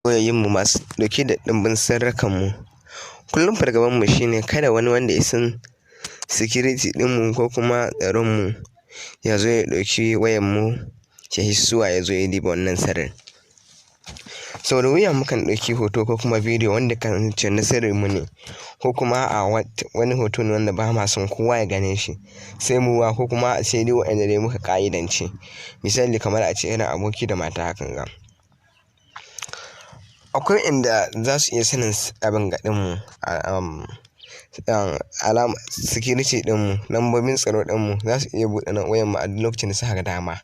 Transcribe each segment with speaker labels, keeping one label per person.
Speaker 1: Wayoyinmu masu ɗauke da ɗimbin sirrikanmu. Kullum fargabanmu shine kada wani wanda ya san security ɗinmu ko kuma tsaronmu ya zo ya ɗauki wayanmu ya hissuwa ya zo ya diba wannan sirrin. Sau da wuya mukan ɗauki hoto ko kuma bidiyo wanda kasance na sirrinmu ne, ko kuma a wani hoto ne wanda ba ma son kowa ya gane shi sai mu wa, ko kuma sai dai waɗanda dai muka ƙa'idance. Misali kamar a ce irin aboki da mata hakan ga. Akwai inda za su iya sanin abin ga ɗinmu, security ɗinmu, lambobin tsaro ɗinmu, za su iya buɗe wayanmu a duk lokacin da suka ga dama.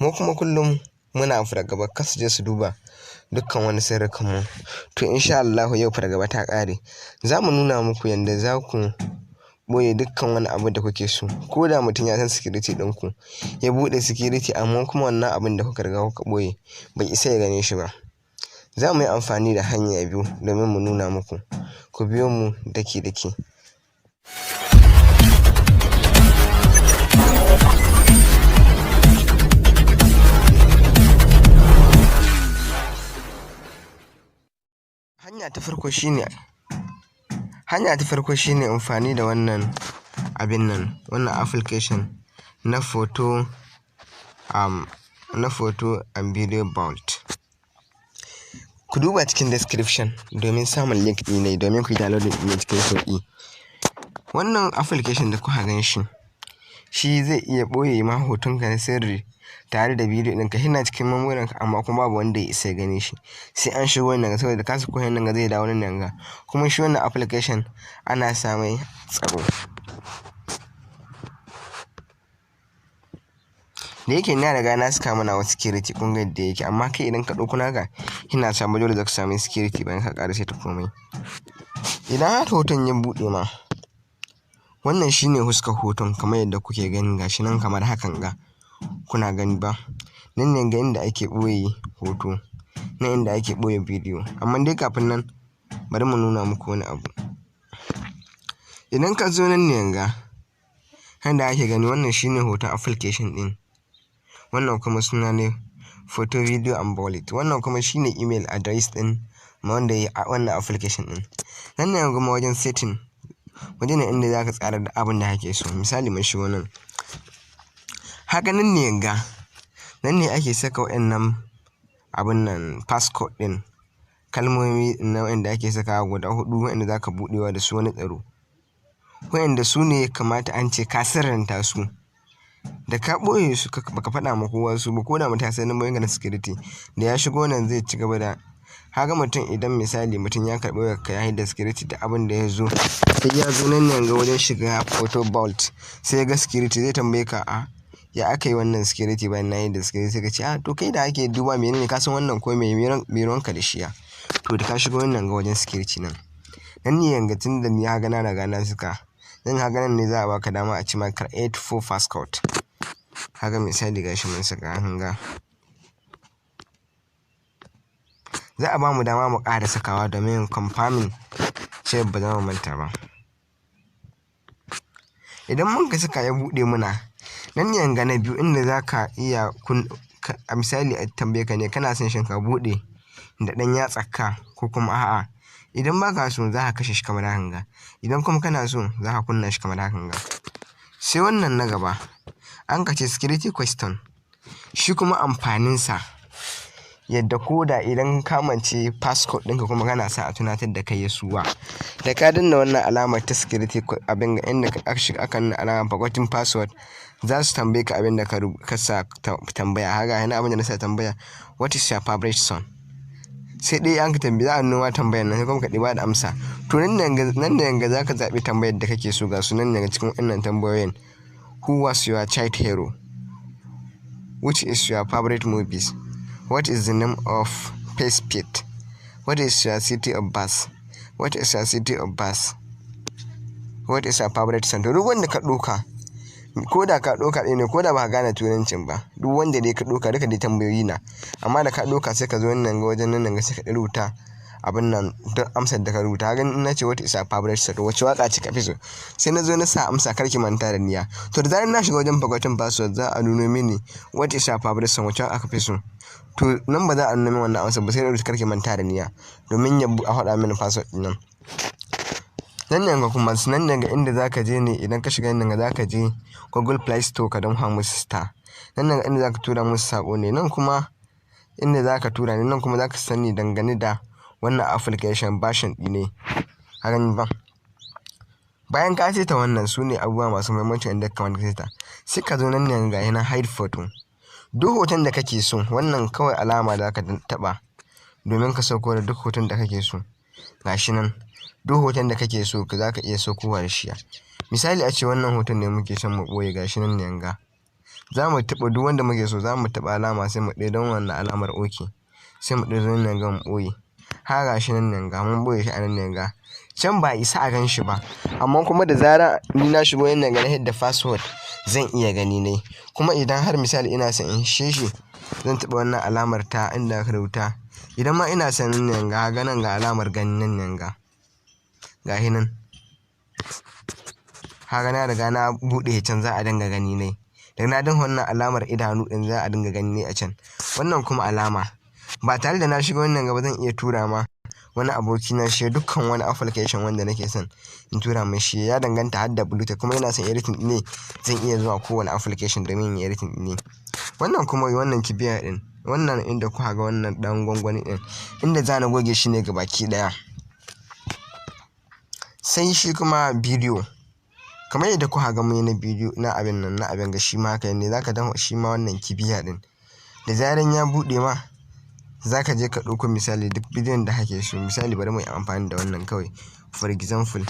Speaker 1: Mu kuma kullum muna fargaba kar su je su duba dukkan wani sirrikanmu. To in sha Allahu yau fargaba ta ƙare. Za mu nuna muku yanda za ku ɓoye dukkan wani abu da kuke so. Ko da mutum ya san security ɗinku, ya buɗe security amma kuma wannan abin da kuka riga kuka ɓoye bai isa ya gane shi ba. Za mu yi amfani da hanya biyu domin mu nuna muku. Ku biyo mu daki daki. Hanya ta farko shine, hanya ta farko shine amfani da wannan abin nan, wannan application na photo, na photo and video vault. Ku duba cikin description domin samun link ɗin ne domin ku yi downloading ɗin cikin sauƙi. Wannan application da kuka gan shi, shi zai iya ɓoye ma hotonka na sirri tare da bidiyo ɗinka. Yana cikin memory ka amma kuma babu wanda ya isa ya gane shi. Sai an shigo wannan saboda ka sako wannan zai dawo nan ga. Kuma shi wannan application ana sa mai tsaro. Da yake na riga na saka mana wa security kun ga yadda yake, amma kai idan ka ɗauko naka yana samu dole zaka sami security bayan ka ƙara saita komai. Idan har hoton ya buɗe ma, wannan shine huskar hoton kamar yadda kuke gani gashi nan kamar hakan ga kuna gani ba. Nan ne ga inda ake ɓoye hoto, nan inda ake ɓoye bidiyo. Amma dai kafin nan bari mu nuna muku wani abu. Idan ka zo nan ne ga, yanda ake gani wannan shine hoton application ɗin. Wannan kuma suna ne photo, video and vault. Wannan kuma shine email address ɗin wanda yayi wannan application ɗin. Nan ne kuma wajen setting, waje ne inda zaka tsara duk abin da kake so. Misali mun shigo nan. Haka nan ne ga, nan ne ake saka waɗannan abun nan passcode ɗin. Kalmomi na waɗanda ake sakawa guda huɗu waɗanda zaka buɗewa da su wani tsaro. Waɗanda su ne kamata an ce ka sirranta su. Da ka ɓoye su baka faɗa ma kowa su ba, ko da mutum ya san lambobinka na security, da ya shigo nan zai ci gaba da. Kaga mutum idan misali mutum ya karɓi wayarka ya haida security da abin da ya zo, sai ya zo nan ne ga wajen shiga photo vault sai ya ga security zai tambaye ka, a ya aka yi wannan security bayan na yi da security? Sai ka ce, a to kai da ake duba menene ka san wannan ko me ruwanka da shi ya. To da ka shigo wannan ga wajen security nan. Nan ne yanga tun da ni haka na riga na saka. Nan haka nan ne za a baka dama a ce ma create four passcode. Haka misali gashi mun saka hanga. Za a bamu dama mu ƙara sakawa domin confirming cewa ba za mu manta ba. Idan mun ka saka ya buɗe muna, nan ne yanga na biyu inda za ka iya kun, a misali a tambaye ka ne kana son shin ka buɗe da ɗan yatsarka ko kuma a'a. Idan ba ka so za ka kashe shi kamar hakan ga. Idan kuma kana so za ka kunna shi kamar hakan ga. Sai wannan na gaba, an ka ce security question. Shi kuma amfaninsa yadda ko da idan ka mance passcode ɗinka kuma kana sa a tunatar da kai yasuwa. Da ka danna wannan alamar ta security abin ga inda aka shiga aka nuna alamar forgotten password, za su tambaye ka abin da ka sa tambaya. Haka yana abin da na sa tambaya, what is your favorite song? Sai dai an ka tambaye za a nuna tambayar nan sai kuma ka ɗiba da amsa. To nan ne yanga za ka zaɓi tambayar da kake so ga su nan daga cikin wannan tambayoyin. Who was your child hero? Which is your favorite movies? What is the name of first pet? What is your city of birth? What is your city of birth? What is your favorite song? To duk wanda ka ɗauka, ko da ka ɗauka ɗaya ne ko da ba ka gane turancin ba, duk wanda dai ka ɗauka duka dai tambayoyi na. Amma da ka ɗauka sai ka zo nan ga wajen nan ga sai ka rubuta Abin nan, duk amsar da ka rubuta. Ka gani, in na ce, "What is your favorite song?" Wace waƙa ce ka fi so? Sai na zo na sa amsa "Karki manta da niya". To, da zarar na shiga wajen forgotten password, za a nuno mini "What is your favorite song?" Wace waƙa ka fi so? To, nan ba za a nuno min wannan amsar ba, sai na rubuta "Karki manta da niya" domin ya a faɗa mini password ɗin nan. Nan ne ga kuma, nan ne ga inda za ka je ne. Idan ka shiga nan, za ka je Google Play Store ka danna musu star. Nan ne inda za ka tura musu saƙo ne. Nan kuma inda za ka tura ne. Nan kuma za ka sani dangane da wannan application version ɗin ne. Ka gani ba? Bayan ka saita wannan, su ne abubuwa masu muhimmanci inda ka kamata ka saita. Sai ka zo nan ne, ga nan hide photo. Duk hoton da kake so, wannan kawai alama da ka taɓa domin ka sauko da duk hoton da kake so. Gashi nan, duk hoton da kake so za ka iya saukowa da shi. Misali, a ce wannan hoton ne muke son mu ɓoye, gashi nan ne ga. Za mu taɓa duk wanda muke so, za mu taɓa alama, sai mu ɗaya don wannan alamar OK. Sai mu ɗaya zo nan ga mu ɓoye. Haka, gashi nan ne ga mun ɓoye shi a nan ne ga. Can ba isa a gan shi ba. Amma kuma da zarar ni na shigo nan ga na hidda password, zan iya gani ne. Kuma idan har misali ina son in hishe shi, zan taɓa wannan alamar ta inda aka rubuta. Idan ma ina son nan ga, ga nan ga alamar gani nan ne ga. Gashi nan. Kaga na riga na buɗe can, za a dinga gani ne. Da na danna wannan alamar idanu ɗin, za a dinga gani ne a can. Wannan kuma alama, ba tare da na shiga wannan gaba, zan iya tura ma wani abokina shi dukkan wani application wanda nake son in tura mai shi. Ya danganta, har da Bluetooth kuma ina son editing ne, zan iya zuwa kowane application domin in yi editing ne. Wannan kuma wannan kibiya ɗin, wannan inda kuka ga wannan ɗan gwangwani ɗin, inda za na goge shi ne gabaki ɗaya. Sai shi kuma bidiyo, kamar yadda kuka ga mun yi na bidiyo na abin nan, na abin ga, shi ma haka ne. Zaka danna shi ma wannan kibiya ɗin, da zaran ya buɗe ma, zaka je ka ɗauko misali duk bidiyon da kake so. Misali, bari mu yi amfani da wannan kawai for example.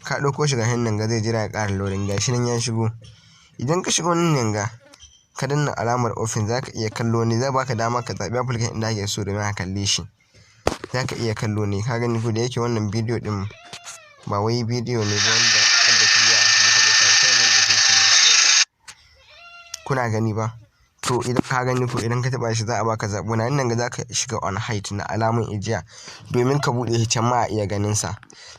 Speaker 1: Ka ɗauko shi, ga nan ga zai jira ya ƙara loading. Gashi nan ya shigo. Idan ka shigo nan ga ka danna alamar open, zaka iya kallo ne. Zai baka dama ka zaɓi application ɗin da kake so domin ka kalle shi. Zaka iya kallo ne. Ka gani ko? Da yake wannan bidiyo ɗin ba wai bidiyo ne ba wanda adda clear muka ɗauka, kawai mun ɗauke shi ne. Kuna gani ba? To, idan ka gani ko, idan ka taɓa shi, za a baka zaɓo. Na nan ga zaka shiga on hide na alamun ijiya domin ka buɗe shi can ma a iya ganin sa.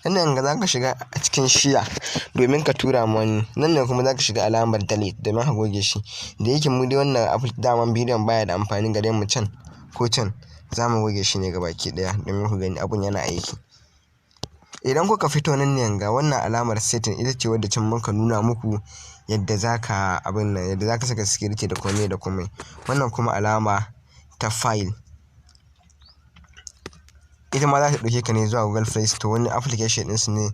Speaker 1: Nan ga zaka shiga a cikin share domin ka tura ma wani. Nan ne kuma zaka shiga alamar delete domin ka goge shi. Da yake mu dai wannan daman bidiyon baya da amfani gare mu can ko can, za mu goge shi ne gabaki ɗaya domin ku gani abun yana aiki. Idan kuka fito nan ne ga wannan alamar setting, ita ce wadda can muka nuna muku yadda zaka abin nan, yadda zaka saka security da komai da komai. Wannan kuma alama ta file, ita ma za ta ɗauke ka ne zuwa Google Play Store, wani application ɗinsu ne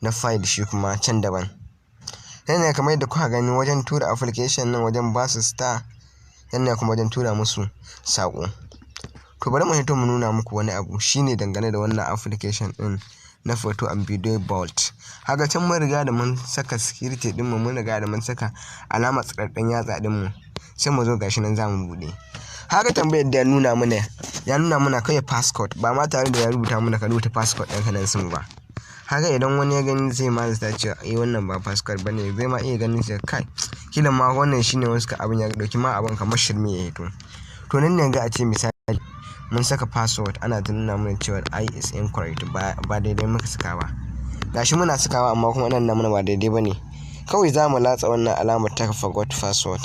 Speaker 1: na file, shi kuma can daban. Nan ne kamar yadda kuka gani wajen tura application, nan wajen basu star, nan ne kuma wajen tura musu saƙo. To, bari mu hito mu nuna muku wani abu, shine dangane da wannan application ɗin na Photo and Video Vault. Haka, can mun riga da mun saka security ɗinmu, mun riga da mun saka alamar tsirarɗen yatsa ɗinmu. Sai mu zo, gashi nan za mu buɗe. Haka, tambayar da ya nuna mana, ya nuna mana kawai passcode, ba ma tare da ya rubuta mana ka rubuta passcode ɗinka nan sun ba. Haka, idan wani ya gani, zai ma zata cewa eh, wannan ba passcode bane. Zai ma iya ganin shi, kai, kila ma wannan shine wasu ka abin ya ɗauki ma abin kamar shirme ya hito. To, nan ne ga a ce misali mun saka password, ana ta nuna mana cewa i is incorrect, ba daidai muka saka ba. Gashi muna sakawa, amma kuma nan mana ba daidai bane. Kawai za mu latsa wannan alamar ta forgot password.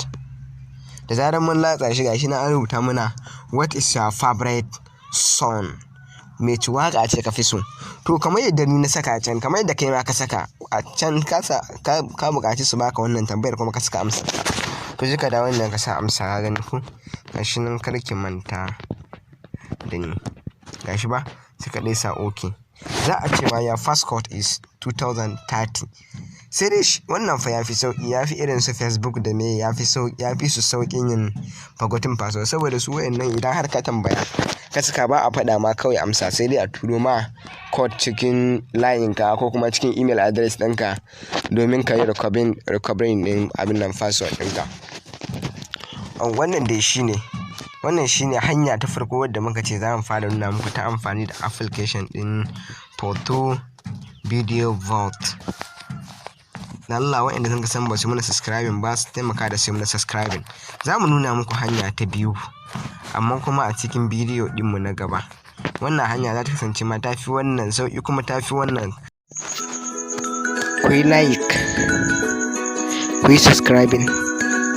Speaker 1: Da zarar mun latsa shi, gashi nan an rubuta mana "What is your favorite song?" Mece waƙa ce ka fi so? To, kamar yadda ni na saka can, kamar yadda kai ma ka saka a can, ka buƙaci su baka wannan tambayar kuma ka saka amsa. To, sai ka dawo nan ka sa amsa. Ka gani ko? Gashi nan, "Kar ki manta da ni". Gashi ba? Sai ka ɗai sa okay. Za a ce ma your passcode is 2030. Sai dai wannan fa yafi sauƙi, yafi irin su Facebook da me, yafi sauƙi, yafi su sauƙin yin forgotten password, saboda su wayannan idan har ka tambaya ka saka, ba a faɗa ma kawai amsa, sai dai a turo ma code cikin layin ka ko kuma cikin email address ɗinka domin ka yi recovering ɗin abin nan, password ɗinka. Wannan dai shine, wannan shine hanya ta farko wadda muka ce za mu fara nuna muku ta amfani da application ɗin Photo Video Vault. Da Allah, waɗanda sun san ba su mana subscribing ba, su taimaka da su mana subscribing. Za mu nuna muku hanya ta biyu, amma kuma a cikin bidiyo ɗinmu na gaba. Wannan hanya za ta kasance ma ta fi wannan sauƙi, kuma ta fi wannan. Ku yi like, ku yi subscribing,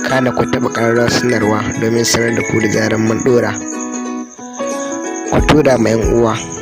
Speaker 1: kana ku taɓa ƙararrawar sanarwa domin sanar da ku da zarar mun ɗora. Ku tura ma 'yan uwa.